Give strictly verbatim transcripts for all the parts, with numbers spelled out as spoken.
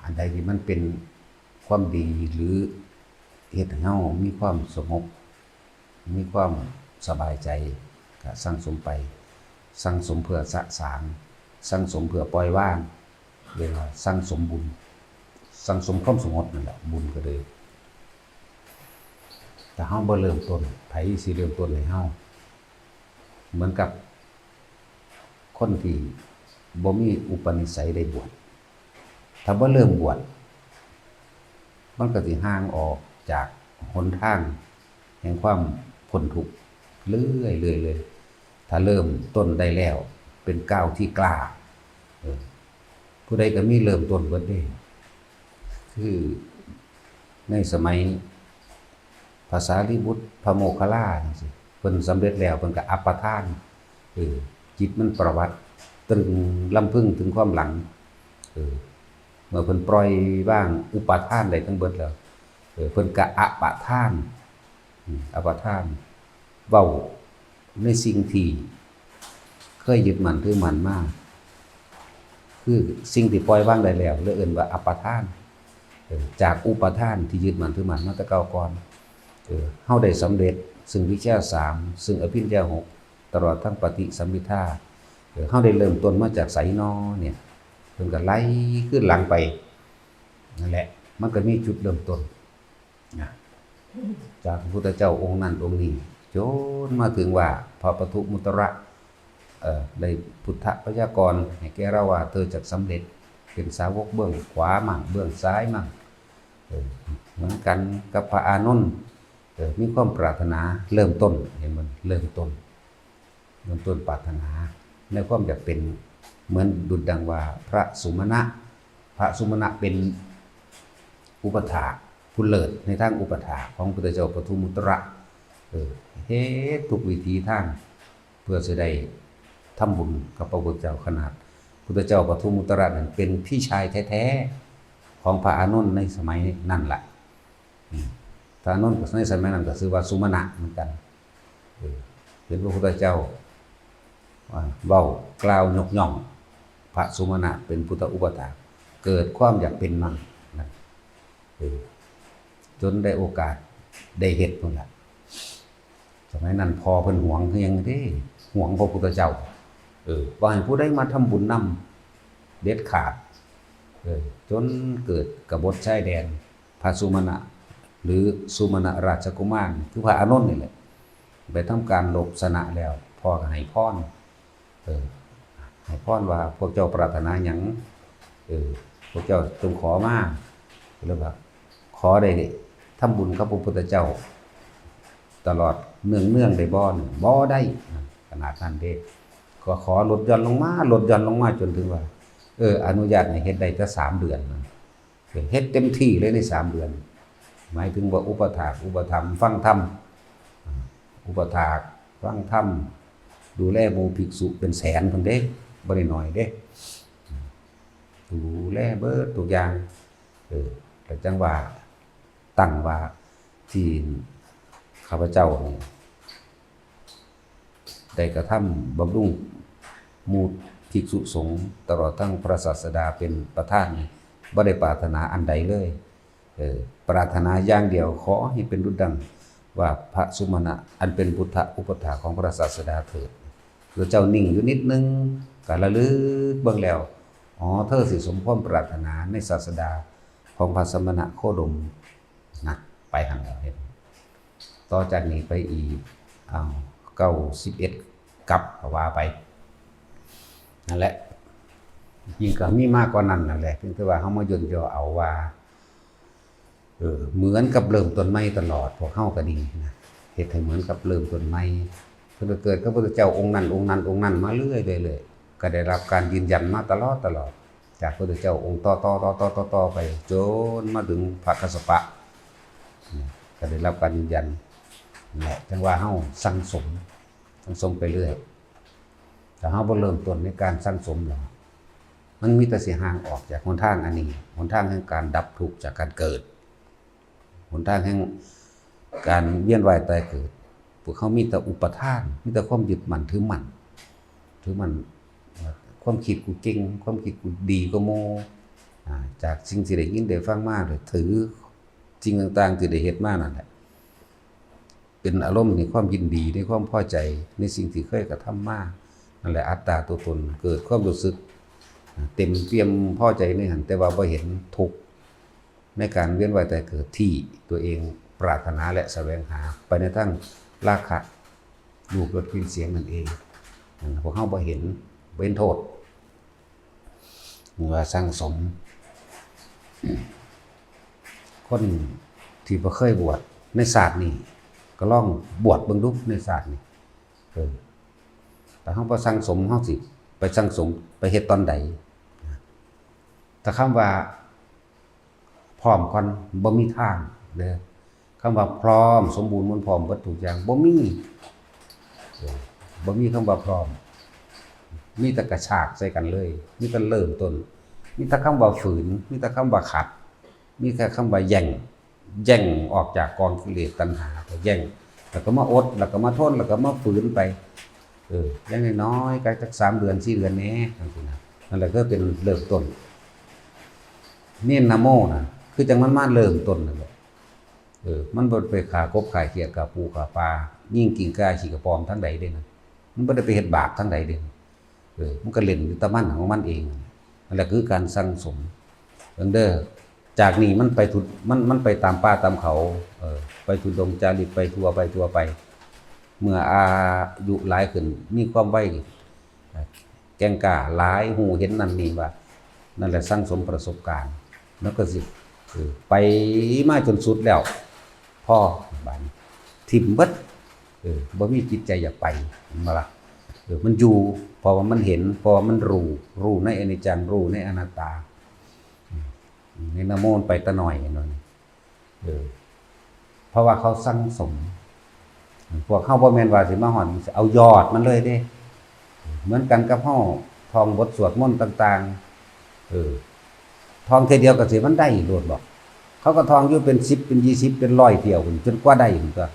อันใดที่มันเป็นความดีหรือเฮ็ดให้เฮามีความสงบ มีความสบายใจ ก็สั่งสมไป สั่งสมเพื่อสะสาง สั่งสมเพื่อปล่อยวาง เรียกว่าสั่งสมบุญ สั่งสมความสงบนั่นแหละ บุญก็เลย แต่เฮาบ่เริ่มต้น ไผสิเริ่มต้นให้เฮา เหมือนกับคนที่บ่มีอุปนิสัยได้บวช ถ้าบ่เริ่มบวช มันก็สิห่างออกจากหนทางแห่งความพ้นทุกข์เรื่อยๆ เรื่อยๆ ถ้าเริ่มต้นได้แล้ว เป็นก้าวที่กล้า เออ ผู้ใดก็มีเริ่มต้นเบิดเด้ คือในสมัยพระสารีบุตร พระโมคคัลลาจังซี้ เพิ่นสำเร็จแล้ว เพิ่นก็อัปปทาน เออ จิตมันประวัติตรึงลำพึงถึงความหลัง เออ เมื่อเพิ่นปล่อยวางอุปาทานได้ทั้งเบิดแล้ว เออ เพิ่นก็อัปปทาน อืม อัปปทาน เว้าในสิ่งที่เคยยึดมั่นถือมั่นมา คือสิ่งที่ปล่อยวางได้แล้ว เลยเอิ้นว่าอัปปทาน เออ จากอุปาทานที่ยึดมั่นถือมั่นมาแต่เก่าก่อน เออ เฮาได้สำเร็จซึ่งวิชชาสาม ซึ่งอภิญญาหก ตลอดทั้งปฏิสัมภิทา เออ เฮาได้เริ่มต้นมาจากไสน้อเนี่ย เพิ่นก็ไล่คืนหลังไป นั่นแหละ มันก็มีจุดเริ่มต้นนะ จากพระพุทธเจ้าองค์นั้นองค์นี้ จนมาถึงว่าพระปทุมมุตตระ เอ่อ ได้พุทธพยากรณ์ให้แก่เราว่า เธอจักสำเร็จเป็นสาวกเบื้องขวามั่ง เบื้องซ้ายมั่ง เออ เหมือนกันกับพระอานนท์ เออ มีความปรารถนาเริ่มต้น เห็นมันเริ่มต้น เริ่มต้นปรารถนาในความอยากเป็นเหมือนดุจดังว่าพระสุมาณะ พระสุมาณะเป็นอุปัฏฐากผู้เลิศในทางอุปัฏฐากของพุทธเจ้าปทุมมุตตระ เออ เฮ็ดทุกวิถีทางเพื่อจะได้ทำบุญกับพระพุทธเจ้า ขนาดพุทธเจ้าปทุมมุตตระนั้นเป็นพี่ชายแท้ๆของพระอานนท์ในสมัยนั้นล่ะ อืม พระอานนท์ก็ในสมัยนั้นก็ชื่อว่าสุมาณะเหมือนกัน เออ เห็นพระพุทธเจ้า อ่า เว้ากล่าวยกย่องพระสุมาณะเป็นพุทธอุปัฏฐาก เกิดความอยากเป็นมั่งนะ เออ จนได้โอกาสได้เฮ็ดนั่นแหละ สมัยนั้นพ่อเพิ่นหวงคือหยังเด้ หวงพระพุทธเจ้า เออ บ่ให้ผู้ใดมาทำบุญนำเด็ดขาด เออ จนเกิดกบฏชายแดน พระสุมาณะ หรือสุมาณะราชกุมาร คือพระอานนท์นี่แหละ ไปทำการรบชนะแล้ว พ่อก็ให้พร เออ ให้พรว่าพวกเจ้าปรารถนาหยัง เออ พวกเจ้าจงขอมา เรียกว่า ขอได้ทำบุญกับพระพุทธเจ้า ตลอดเนืองๆได้บ่ บ่ได้ ขนาดนั้นเด้ ก็ขอลดหย่อนลงมา ลดหย่อนลงมาจนถึงว่า เออ อนุญาตให้เฮ็ดได้แต่สามเดือนนะ เฮ็ดเต็มที่เลยในสามเดือน หมายถึงว่าอุปัฏฐากอุปถัมภ์ฟังธรรม อ่า อุปัฏฐากฟังธรรม ดูแลหมู่ภิกษุเป็นแสนพุ้นเด้ บ่ได้น้อยเด้ ดูแลเบิดทุกอย่าง เออ แต่จังว่าตั้งว่าที่ข้าพเจ้า ได้กระทำบำรุงหมู่ภิกษุสงฆ์ตลอดทั้งพระศาสดาเป็นประธานนี่ บ่ได้ปรารถนาอันใดเลย เออ ปรารถนาอย่างเดียว ขอให้เป็นดุจดังว่าพระสุมาณะอันเป็นพุทธอุปัฏฐากของพระศาสดาเถิด พระเจ้านิ่งอยู่นิดนึง ก็ระลึกเบิ่งแล้ว อ๋อ เธอสิสมความปรารถนาในศาสดาของพระสมณะโคดม นะ ไปหั่นแล้วเห็น ต่อจากนี้ไปอีก อ้าว เก้าสิบเอ็ด กับก็ว่าไป นั่นแหละ ยิ่งก็มีมากกว่านั้นนั่นแหละ เพียงแต่ว่าเฮามาย่นย่อเอาว่า เออ เหมือนกับเริ่มต้นใหม่ตลอด พวกเฮาก็ดีนะ เฮ็ดให้เหมือนกับเริ่มต้นใหม่ เพิ่นก็เกิดกับพระพุทธเจ้าองค์นั้น องค์นั้น องค์นั้นมาเรื่อยๆ เรื่อยๆ ก็ได้รับการยืนยันมาตลอด ตลอด จากพระพุทธเจ้าองค์ต่อๆ ต่อๆ ต่อๆ ต่อๆ ไป จนมาถึงพระกัสสปะ ก็ได้รับการยืนยัน นั่นแหละ จังว่าเฮาสั่งสม สั่งสมไปเรื่อย ถ้าเฮาบ่เริ่มต้นในการสั่งสมแล้ว มันมีแต่สิห่างออกจากหนทางอันนี้ หนทางแห่งการดับทุกข์จากการเกิด หนทางแห่งการเวียนว่ายตายเกิด พวกเฮามีแต่อุปาทาน มีแต่ความยึดมั่นถือมั่น ถือมั่น ความคิดกูเก่ง ความคิดกูดีกว่าหมู่ อ่า จากสิ่งที่ได้ยินได้ฟังมา หรือถือสิ่งต่างๆที่ได้เฮ็ดมานั่นแหละ เป็นอารมณ์ในความยินดี ในความพอใจ ในสิ่งที่เคยกระทำมา นั่นแหละ อัตตาตัวตน เกิดความรู้สึก อ่า เต็มเปี่ยมพอใจในหั้น แต่ว่าบ่เห็นทุกข์ในการเวียนว่ายตายเกิดที่ตัวเองปรารถนาและแสวงหา ไปในทางราคะ รูป รส กลิ่น เสียงนั่นเอง นั่นพวกเฮาบ่เห็น บ่เห็นโทษ ว่าสั่งสม คนที่บ่เคยบวชในชาตินี้ ก็ลองบวชเบิ่งดูในชาตินี้ เออ แต่เฮาบ่สั่งสม เฮาสิไปสั่งสม ไปเฮ็ดตอนใด ถ้าคำว่าพร้อมก่อน บ่มีทางเด้อ คำว่าพร้อม สมบูรณ์ มันพร้อมเบิดทุกอย่าง บ่มี เออ บ่มีคำว่าพร้อม มีแต่กระชากใส่กันเลย มีแต่เริ่มต้น มีแต่คำว่าฝืน มีแต่คำว่าขัด มีแต่คำว่าแย่ง แย่งออกจากกองกิเลสตัณหา ก็แย่ง แล้วก็มาอด แล้วก็มาทน แล้วก็มาฝืนไป เออ อย่างน้อยๆ ก็จักสามเดือน สี่เดือนแหน่ จังซี้นะ นั่นแหละก็เป็นเริ่มต้น เณรนะโมนะ คือจั่งมันมาเริ่มต้นนั่นแหละ เออ มันบ่ไปฆ่ากบฆ่าเขียด ฆ่าปูฆ่าปลา ยิงกิ้งก่าขี้กระป๋อมทางใดเด้นะ มันบ่ได้ไปเฮ็ดบาปทางใดเด้นะ เออ มันก็เล่นอยู่แต่มันของมันเอง นั่นแหละคือการสั่งสม เบิ่งเด้อ จากนี้มันไปทุด- มัน- มันไปตามป่าตามเขา เออ ไปธุดงค์จาริก ไปทั่ว ไปทั่วไป เมื่ออายุหลายขึ้น มีความไว แก่งกล้าหลาย ฮู้เห็นนั่นนี่ว่า นั่นแหละสั่งสมประสบการณ์ แล้วก็สิ เออ ไปมาจนสุดแล้ว พอ บาดนี้ ถิ่มเบิด เออ บ่มีจิตใจอยากไป เห็นบ่ล่ะ เออ มันอยู่ เพราะว่ามันเห็น เพราะว่ามันรู้ รู้ในอนิจจัง รู้ในอนัตตา อืม ในนะโมมันไปแต่น้อย เห็นบ่นี่ เออ เพราะว่าเขาสั่งสม พวกเฮาบ่แม่นว่าสิมาฮอด เอายอดมันเลยเด้ เหมือนกันกับเฮาท่องบทสวดมนต์ต่างๆ เออ ท่องเทื่อเดียวก็สิมันได้โลดบ่ เขาก็ท่องอยู่เป็นสิบ เป็นยี่สิบ เป็นร้อยเที่ยวพู้น จนกว่าได้พู้นตั๊ว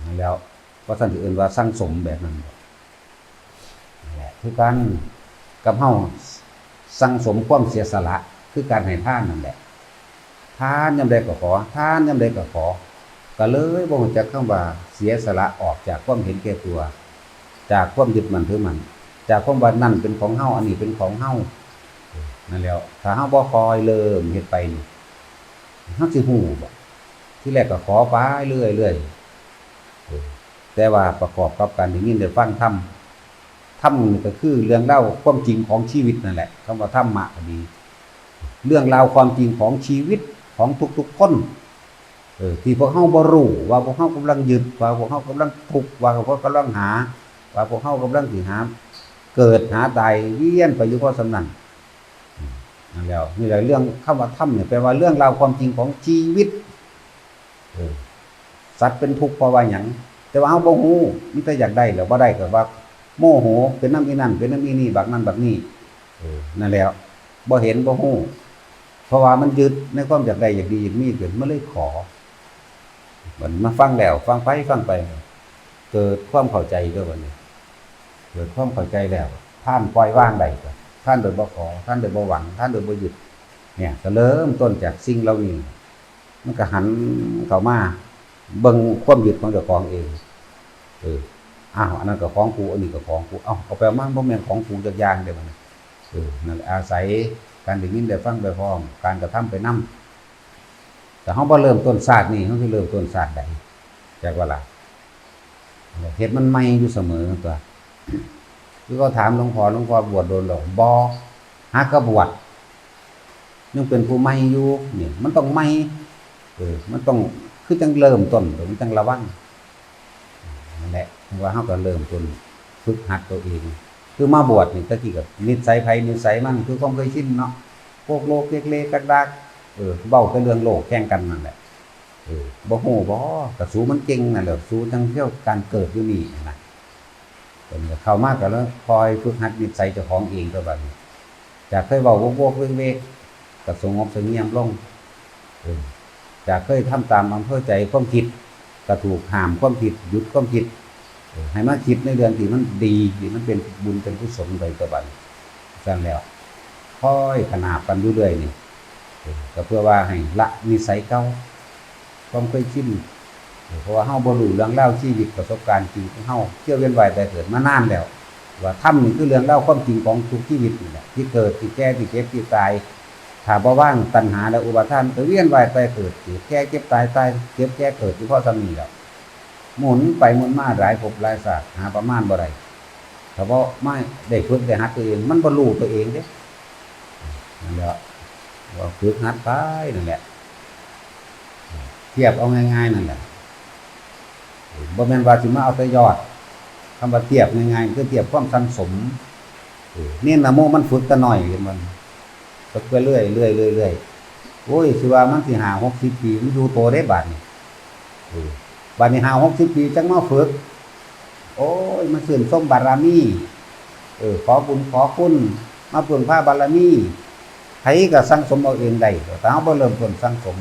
นั่นแหล้ว ว่าซั่นสิเอิ้นว่าสั่งสมแบบนั้นบ่ นั่นแหละ คือกันกับเฮาสั่งสมความเสียสละ คือการให้ทานนั่นแหละ ทานยามใดก็ขอ ทานยามใดก็ขอ ก็เลยบ่รู้จักคำว่าเสียสละออกจากความเห็นแก่ตัว จากความยึดมั่นถือมั่น จากความว่านั่นเป็นของเฮา อันนี้เป็นของเฮา นั่นแหล้ว ถ้าเฮาบ่ค่อยเริ่มเฮ็ดไปนี่ เฮาสิฮู้บ่ ทีแรกก็ขอไปเรื่อยๆ เออ แต่ว่าประกอบกับการได้ยินได้ฟังธรรม ธรรมนี่ก็คือเรื่องราวความจริงของชีวิตนั่นแหละ คำว่าธรรมะก็ดี เรื่องราวความจริงของชีวิตของทุกๆคน เออ ที่พวกเฮาบ่รู้ว่าพวกเฮากำลังยึด ว่าพวกเฮากำลังทุกข์ ว่าพวกเฮากำลังหา ว่าพวกเฮากำลังสิหา เกิดหาตายเวียนไปอยู่เพราะส่ำนั้น อืม นั่นแหล้ว นี่แหละเรื่องคำว่าธรรมเนี่ย แปลว่าเรื่องราวความจริงของชีวิต เออ สัตว์เป็นทุกข์เพราะว่าหยัง แต่ว่าเฮาบ่ฮู้ มีแต่อยากได้แล้วบ่ได้ก็ว่าโมโห เป็นนำอีนั่น เป็นนำอีนี่ บักนั่นบักนี่ เออ นั่นแหล้ว บ่เห็นบ่ฮู้ เพราะว่ามันยึดในความอยากได้ อยากดี อยากมี เกิดมาเลยขอ บัดมาฟังแล้ว ฟังไปฟังไป เกิดความเข้าใจเด้อบัดนี้ เกิดความเข้าใจแล้ว ทานปล่อยวางได้ก็ ทานโดยบ่ขอ ทานโดยบ่หวัง ทานโดยบ่ยึด เนี่ย ก็เริ่มต้นจากสิ่งเหล่านี้ มันก็หันเข้ามาเบิ่งความยึดของเจ้าของเอง เออ อ้าว อันนั้นก็ของกู อันนี้ก็ของกู เอ้า เอาไปเอามา บ่แม่นของกูจักอย่างเด้บัดนี้ เออ นั่นแหละ อาศัยการได้ยินได้ฟังไปพร้อม การกระทำไปนำ แต่เฮาบ่เริ่มต้นชาตินี้ เฮาสิเริ่มต้นชาติใด จักว่าล่ะ เฮ็ดมันใหม่อยู่เสมอตั๊ว คือเขาถามหลวงพ่อ หลวงพ่อบวชโดนแล้วบ่ หากะบวช ยังเป็นผู้ใหม่อยู่ นี่ มันต้องใหม่ เออ มันต้อง คือจั่งเริ่มต้น มันจั่งระวัง นั่นแหละ ว่าเฮาก็เริ่มต้นฝึกหัดตัวเอง คือมาบวชนี่ ตะกี้ก็นิสัยไผนิสัยมัน คือความเคยชินเนาะ พวกโลกเล็กๆ ดักๆ เออ เว้าแต่เรื่องโลกแข่งกันนั่นแหละ เออ บ่ฮู้บ่ ก็สูมันเก่งนั่นแหละ สูจั่งเที่ยวการเกิดอยู่นี่นะ เพิ่นก็เข้ามาก็เลยคอยฝึกหัดนิสัยเจ้าของเองตั๊วบัดนี้ จากเคยเว้าโวกๆ เวกๆ ก็สงบเสงี่ยมลง เออ จากเคยทำตามอำเภอใจความคิด ก็ถูกห้ามความคิด หยุดความคิด เออ ให้มาคิดในเรื่องที่มันดี ที่มันเป็นบุญเป็นกุศลไปตั๊วบัดนี้ ซั่นแล้ว คอยขนาบกันอยู่เรื่อยนี่ เออ ก็เพื่อว่าให้ละนิสัยเก่า ความเคยชิน เออ เพราะว่าเฮาบ่รู้เรื่องราวชีวิตประสบการณ์จริงของเฮา เที่ยวเวียนว่ายตายเกิดมานานแล้ว ว่าธรรมนี่คือเรื่องราวความจริงของทุกชีวิตนี่แหละ ที่เกิด ที่แก่ ที่เจ็บ ที่ตาย ถ้าบ่วางตัณหาและอุปาทาน ก็เวียนว่ายตายเกิด เกิดแก่เจ็บตาย ตายเจ็บแก่เกิดอยู่พอส่ำนี้แหล้ว หมุนไปหมุนมาหลายภพหลายชาติ หาประมาณบ่ได้ ถ้าบ่มาได้ฝึกได้หัดตัวเอง มันบ่รู้ตัวเองเด้ นั่นแหละ ว่าฝึกหัดไปนั่นแหละ เทียบเอาง่ายๆนั่นแหละ บ่แม่นว่าสิมาเอาแต่ยอด คำว่าเทียบง่ายๆ คือเทียบความสั่งสม เออ เณรนะโมมันฝึกแต่น้อย เห็นบ่ ฝึกไปเรื่อยๆ เรื่อยๆ โอ้ย สิว่ามันสิห้าหกสิบปี มันอยู่โตเด้บาดนี้ เออ บาดนี้ห้าหกสิบปีจั่งมาฝึก โอ้ย มาชื่นชมบารมี เออ ขอบุญขอคุณ มาพึ่งพาบารมี ไผก็สั่งสมเอาเองได้ แต่เฮาบ่เริ่มต้นสั่งสม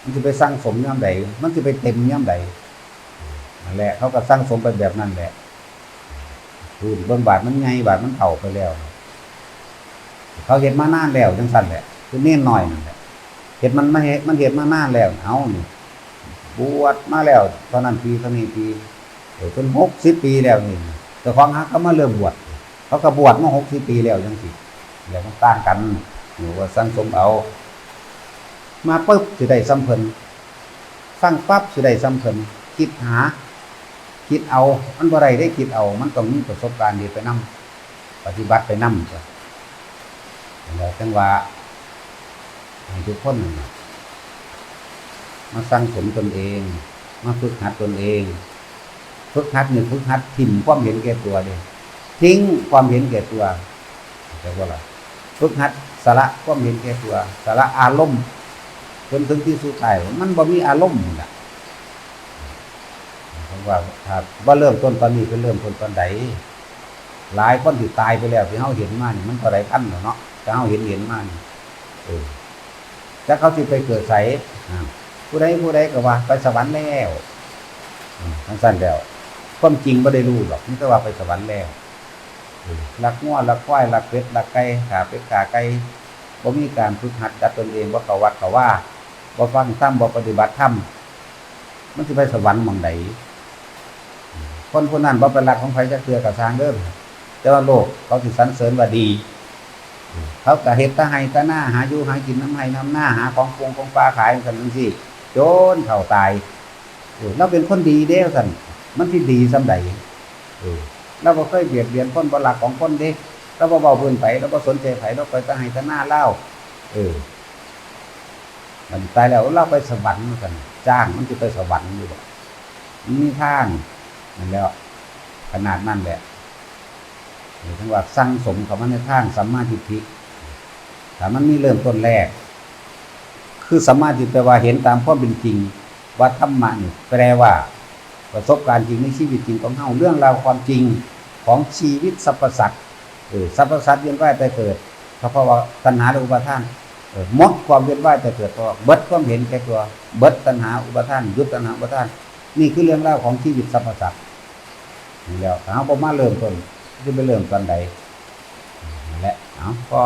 มันสิไปสั่งสมยามใด มันสิไปเต็มยามใด นั่นแหละ เขาก็สั่งสมไปแบบนั้นแหละ พูดเบิ่งบาดมันใหญ่ บาดมันเฒ่าไปแล้ว เขาเฮ็ดมานานแล้วจั่งซั้นแหละ คือเณรน้อยนั่นแหละ เฮ็ดมันมาเฮ็ด มันเฮ็ดมานานแล้ว เอ้า นี่ บวชมาแล้วเท่านั้นปี เท่านี้ปี เออ จนหกสิบปีแล้วนี่ เจ้าของหาก็มาเริ่มบวช เขาก็บวชมาหกสิบปีแล้วจั่งซี้ แล้วมันต่างกัน หรือว่าสั่งสมเอา มาปุ๊บสิได้ส่ำเพิ่น ฟังปั๊บสิได้ส่ำเพิ่น คิดหา คิดเอา มันบ่ได้เด้คิดเอา มันต้องมีประสบการณ์เฮ็ดไปนำ ปฏิบัติไปนำจ้ะ แล้วจั่งว่า ให้ทุกคนนั่นน่ะ มาสั่งสมตนเอง มาฝึกหัดตนเอง ฝึกหัดนี่ฝึกหัดถิ่มความเห็นแก่ตัวเด้ ทิ้งความเห็นแก่ตัว เข้าใจบ่ล่ะ ฝึกหัดสละความเห็นแก่ตัว สละอารมณ์ จนถึงที่สุดท้าย มันบ่มีอารมณ์นี่ล่ะ เพราะว่าถ้าบ่เริ่มต้นตอนนี้ คือเริ่มต้นตอนใด หลายคนที่ตายไปแล้ว ที่เฮาเห็นมานี่ มันเท่าใดพันแล้วเนาะ แต่เฮาเห็นเห็นมานี่ เออ จักเขาสิไปเกิดไส อ่า ผู้ใดผู้ใดก็ว่าไปสวรรค์แล้ว อืม จั่งซั้นแล้ว ความจริงบ่ได้รู้ดอก มีแต่ว่าไปสวรรค์แล้ว เออ ลักงัว ลักควาย ลักเป็ด ลักไก่ ฆ่าเป็ด ฆ่าไก่ บ่มีการฝึกหัดดัดตนเอง บ่เข้าวัดเข้าวา บ่ฟังธรรม บ่ปฏิบัติธรรม มันสิไปสวรรค์หม่องใด คนผู้นั้นบ่ไปลักของไผจักเทื่อก็ซ่างเด้อ แต่ว่าโลกเขาสิสรรเสริญว่าดี เขาก็เฮ็ดแต่ไร่แต่นา หาอยู่หากินนำไร่นำนา หาของปงของป่าขายจั่งซั้นจั่งซี้ จนเฒ่าตาย เออ ลาวเป็นคนดีเด้ ว่าซั่น มันสิดีส่ำใด เออ ลาวบ่เคยเบียดเบียนคน บ่ลักของคนเด้ ลาวบ่เว้าพื้นไผ ลาวบ่สนใจไผ ลาวไปแต่ไร่แต่นาลาว เออ บัดนี้ตายแล้วลาวไปสวรรค์ ว่าซั่น จ้างมันสิไปสวรรค์อยู่บ่ มันมีทาง นั่นแหล้ว ขนาดนั้นแหละ นี่ถึงว่าสั่งสมเข้ามาในทางสัมมาทิฏฐิ ถ้ามันมีเริ่มต้นแรก คือสัมมาทิฏฐิแปลว่าเห็นตามความเป็นจริง ว่าธรรมะนี่แปลว่า ประสบการณ์จริงในชีวิตจริงของเฮา เรื่องราวความจริงของชีวิตสรรพสัตว์ เออ สรรพสัตว์เวียนว่ายตายเกิด ก็เพราะว่าตัณหาและอุปาทาน เออ หมดความเวียนว่ายตายเกิด เพราะว่าเบิดความเห็นแก่ตัว เบิดตัณหาอุปาทาน หยุดตัณหาอุปาทาน นี่คือเรื่องราวของชีวิตสรรพสัตว์ นี่แหล้ว ถ้าเฮาบ่มาเริ่มต้น สิไปเริ่มตอนใด นั่นแหละ เอา พอ